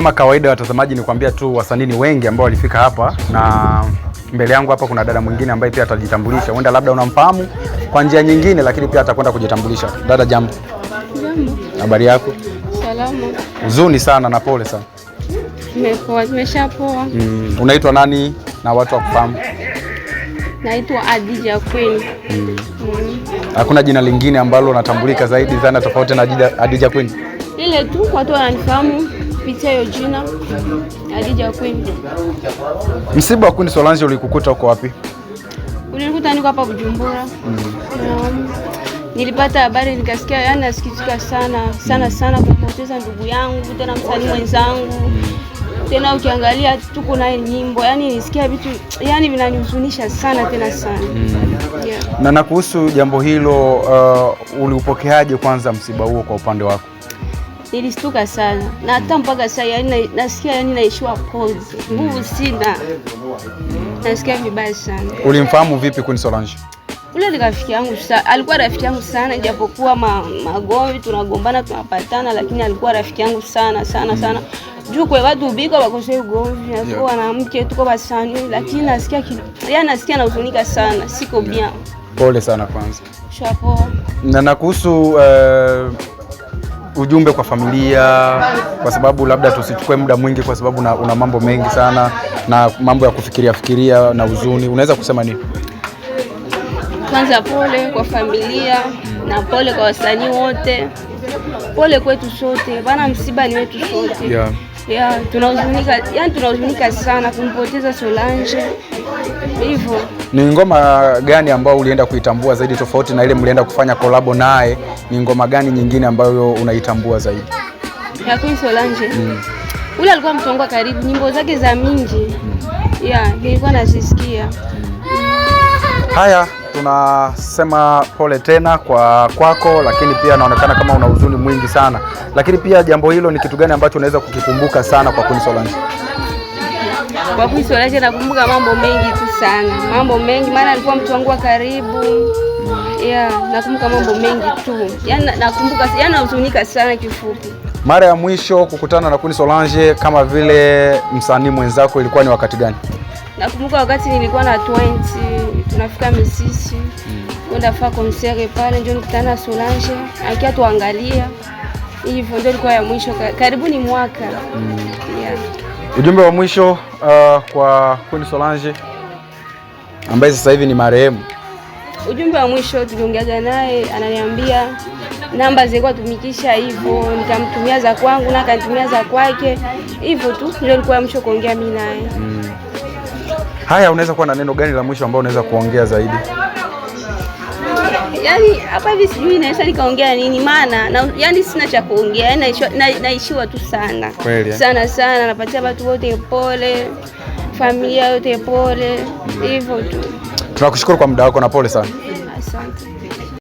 Kama kawaida, watazamaji, ni kuambia tu wasanii ni wengi ambao walifika hapa, na mbele yangu hapa kuna dada mwingine ambaye pia atajitambulisha. Huenda labda unamfahamu kwa njia nyingine, lakini pia atakwenda kujitambulisha. Dada, jambo. Jambo. Habari yako? Salama. Huzuni sana na pole sana. Nimepoa, nimeshapoa. Unaitwa nani na watu wakufahamu? Naitwa Adija Queen. Hakuna jina lingine ambalo unatambulika zaidi sana tofauti na Adija Queen? Ile tu watu wananifahamu kupitia hiyo jina Adija Queen. Msiba wa Queen Solange ulikukuta uko wapi? Ulinikuta niko hapa Bujumbura. Nilipata habari nikasikia, yani nasikitika sana sana sana kumpoteza ndugu yangu, tena msanii mwenzangu. Tena ukiangalia tuko naye nyimbo, yani nisikia vitu yani vinanihuzunisha sana tena sana. Yeah. Na kuhusu jambo hilo, uliupokeaje kwanza msiba huo kwa upande wako? Nilistuka sana na hata mpaka sasa yani nasikia yani naishiwa pause, nguvu sina, nasikia vibaya sana. Ulimfahamu vipi Queen Solange? Ule ni rafiki yangu, alikuwa rafiki yangu sana, japokuwa magomvi tunagombana tunapatana, lakini alikuwa rafiki yangu sana sana sana. Juu kwa watu biko bakose ugomvi, tuko wanamke tuko basani, lakini nasikia yani nasikia nahuzunika sana, siko bien. Pole sana kwanza. Chapo. Na kuhusu ujumbe kwa familia, kwa sababu labda tusichukue muda mwingi, kwa sababu una mambo mengi sana na mambo ya kufikiria fikiria na huzuni, unaweza kusema nini? Kwanza pole kwa familia na pole kwa wasanii wote, pole kwetu sote bana, msiba ni wetu sote. Yeah, tunahuzunika, yani tunahuzunika sana kumpoteza Solange hivyo. Ni ngoma gani ambayo ulienda kuitambua zaidi tofauti na ile mlienda kufanya kolabo naye? Ni ngoma gani nyingine ambayo unaitambua zaidi? Ya Queen Solange. Ule alikuwa mtu wangu wa karibu, nyimbo zake za mingi. Yeah, nilikuwa nazisikia. Haya, tunasema pole tena kwa kwako, lakini pia naonekana kama una huzuni mwingi sana. Lakini pia jambo hilo ni kitu gani ambacho unaweza kukikumbuka sana kwa Queen Solange? Kwa Queen Solange nakumbuka mambo mengi tu sana, mambo mengi, maana alikuwa mtu wangu wa karibu. Yeah, nakumbuka mambo mengi tu. Yaani nakumbuka, yaani nahuzunika sana kifupi. Mara ya mwisho kukutana na Queen Solange kama vile msanii mwenzako ilikuwa ni wakati gani? Nakumbuka wakati nilikuwa na 20 tunafika Misisi kwenda fa concert pale, ndio nikutana na Solange akia tuangalia hivyo, ndio ilikuwa ya mwisho, karibu ni mwaka. Yeah. Ujumbe wa mwisho kwa Queen Solange ambaye sasa hivi ni marehemu. Ujumbe wa mwisho tuliongeaga naye, ananiambia namba zilikuwa tumikisha hivyo, nikamtumia za kwangu na akanitumia za kwake, hivyo tu ndio ilikuwa ya mwisho kuongea mimi naye. Haya, unaweza kuwa na neno gani la mwisho ambao unaweza kuongea zaidi? Yaani hapa hivi sijui naweza nikaongea nini, maana yani sina cha kuongea, yani naishiwa tu sana. Kweli, eh? Sana sana, napatia watu wote pole, familia yote pole, hivyo tu. Tunakushukuru kwa muda wako na pole sana. Asante.